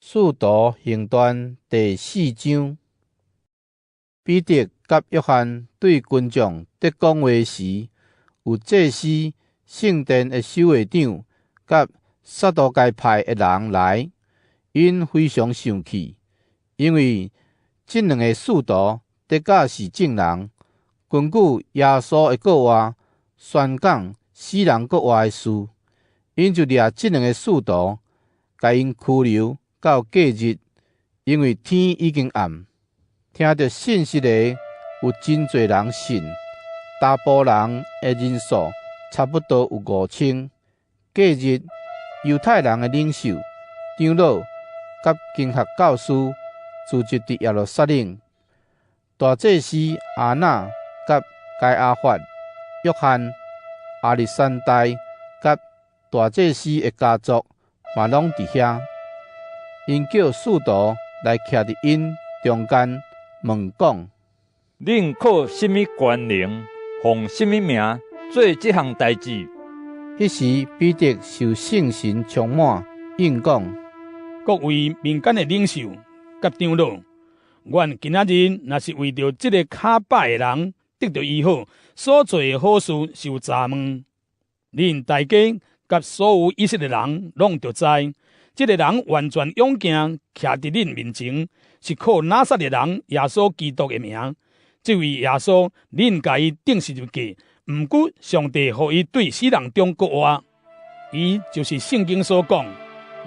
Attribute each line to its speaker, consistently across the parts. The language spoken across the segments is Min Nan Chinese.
Speaker 1: 使徒行傳第四章，彼得佮約翰對群眾佇講話時，有祭司、聖殿的守衛長佮撒都該派的人來，𪜶非常生氣，因為這兩个使徒佇教示眾人，根據耶穌的過活，宣講死人復活的事。𪜶就掠這兩个使徒，共𪜶拘留到隔日，因為天已經暗。聽著信息的有真濟人信，查埔人的人數差不多有5000。隔日，猶太人的領袖、長老佮經學教師聚集佇耶路撒冷。大祭司亞那佮該亞法、約翰、亞歷山大佮大祭司的家族嘛攏佇遐。𪜶叫使徒來徛佇𪜶中間，問講：
Speaker 2: 恁靠啥物權能，奉啥物名做這項代誌？
Speaker 1: 彼時彼得受聖神充滿，應講：
Speaker 3: 各位民間的領袖佮長老，阮今仔日若是為著這个跤擺的人得著醫好所做的好事受查問，恁大家佮所有以色列人攏著知，這个人完全勇健徛佇恁面前，是靠拿撒勒人耶穌基督的名。這位耶穌，恁共伊釘十字架，毋過上帝予伊對死人中復活。伊就是聖經所講，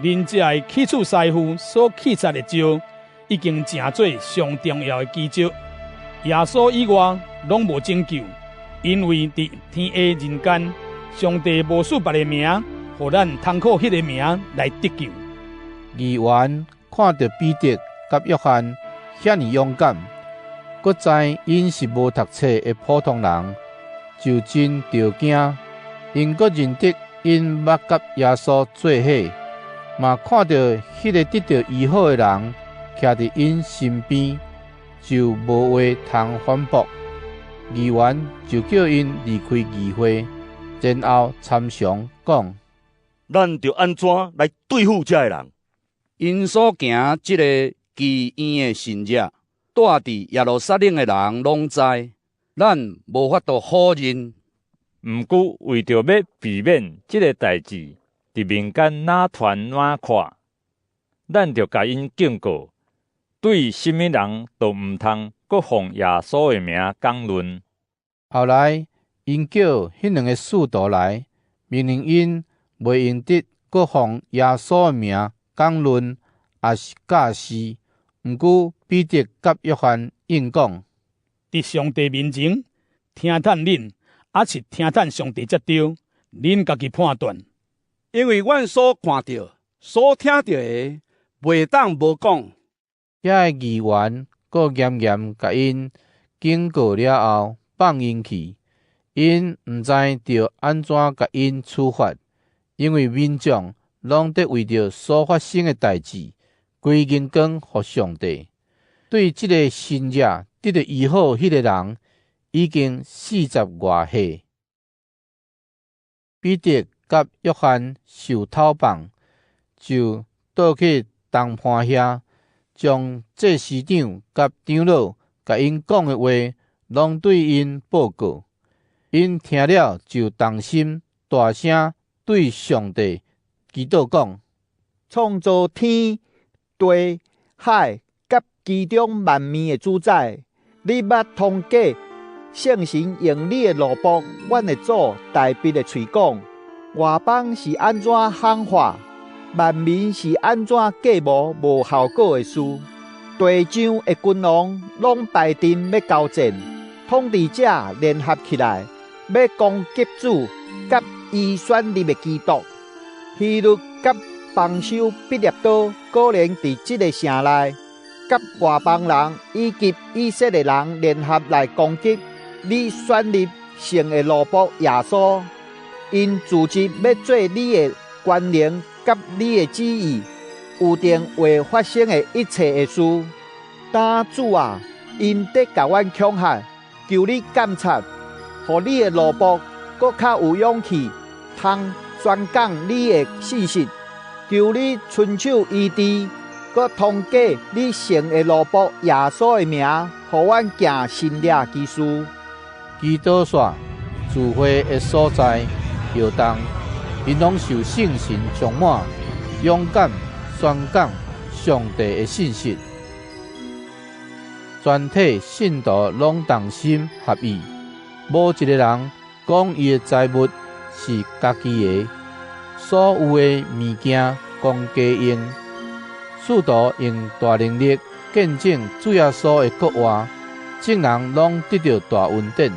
Speaker 3: 恁這个起厝師傅所棄拆的石，已經成做上重要的基石。耶穌以外，攏無拯救，因為佇天下人間，上帝無賜別个名，予咱通靠彼个名來得救。
Speaker 1: 議員看著彼得佮約翰遐爾勇敢，閣知𪜶是無讀冊的普通人，就真著驚。𪜶閣認得𪜶捌佮耶穌做伙，嘛看著彼个得著醫好的人徛佇𪜶身邊，就無話通反駁。議員就叫𪜶離開議會，然後參詳講：
Speaker 4: 咱著按怎來對付這个人？𪜶
Speaker 5: 所行這个奇異的神跡，住佇耶路撒冷的人攏知，咱無法度否認。
Speaker 2: 毋過為著欲避免這个代誌佇民間哪傳哪闊，咱著共𪜶警告，對啥物人都毋通閣奉耶穌的名講論。
Speaker 1: 後來，𪜶叫彼兩个使徒來，命令𪜶袂用得閣奉耶穌的名講論，抑是教示。毋過彼得佮約翰應講：
Speaker 3: 佇上帝面前，聽趁恁，抑是聽趁上帝才對，恁家己判斷。
Speaker 6: 因為阮所看著、所聽著的，袂當無講。
Speaker 1: 遐个議員閣嚴嚴共𪜶警告了後，放𪜶去。𪜶毋知著按怎共𪜶處罰，因為民眾攏佇為著所發生的代誌，歸榮光予上帝。對這个神跡得著醫好彼个人，已經四十外歲。彼得佮約翰受討放，就倒去銅盤遐，將祭司長佮長老共𪜶講的話，攏對𪜶報告。𪜶聽了就同心大聲對上帝祈禱講：
Speaker 7: 創造天地海佮其中萬物的主宰，你捌通過聖神用你的奴僕，阮的祖大衛的喙講，外邦是按怎譀話，萬民是按怎計謀無效果的事。地上的君王攏排陣欲交戰，統治者聯合起來，欲攻擊主佮伊選立的基督。希律佮幫手彼拉多果然佇這个城內，佮外邦人以及以色列人聯合來攻擊你選立聖的奴僕耶穌。𪜶組織欲做你的權能佮你的旨意，預定會發生的一切的事。但主啊，𪜶佇共阮恐嚇，求你鑒察，予你的奴僕閣較有勇氣，通宣講你的信息。求你伸手醫治閣通過你聖的奴僕耶穌的名，予阮行神蹟奇事。
Speaker 1: 祈禱煞，聚會的所在搖動，𪜶攏受聖神充滿，勇敢宣講上帝的信息。全體信徒攏同心合意，無一个人講伊的財物是家己的，所有的物件公家用。使徒用大能力見證主耶穌的國話，眾人攏得著大恩典。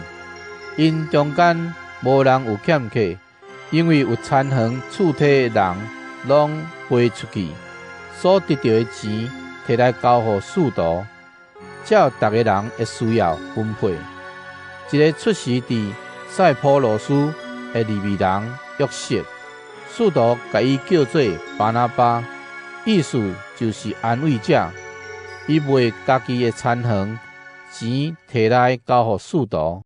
Speaker 1: 𪜶中間無人有欠缺，因為有田園厝宅的人攏賣出去，所得著的錢提來交予使徒，照逐个人的需要分配。一个出世佇塞浦路斯的利未人約瑟，使徒共伊叫做巴拿巴，意思就是安慰者。伊賣家己的田園，錢提來交予使徒。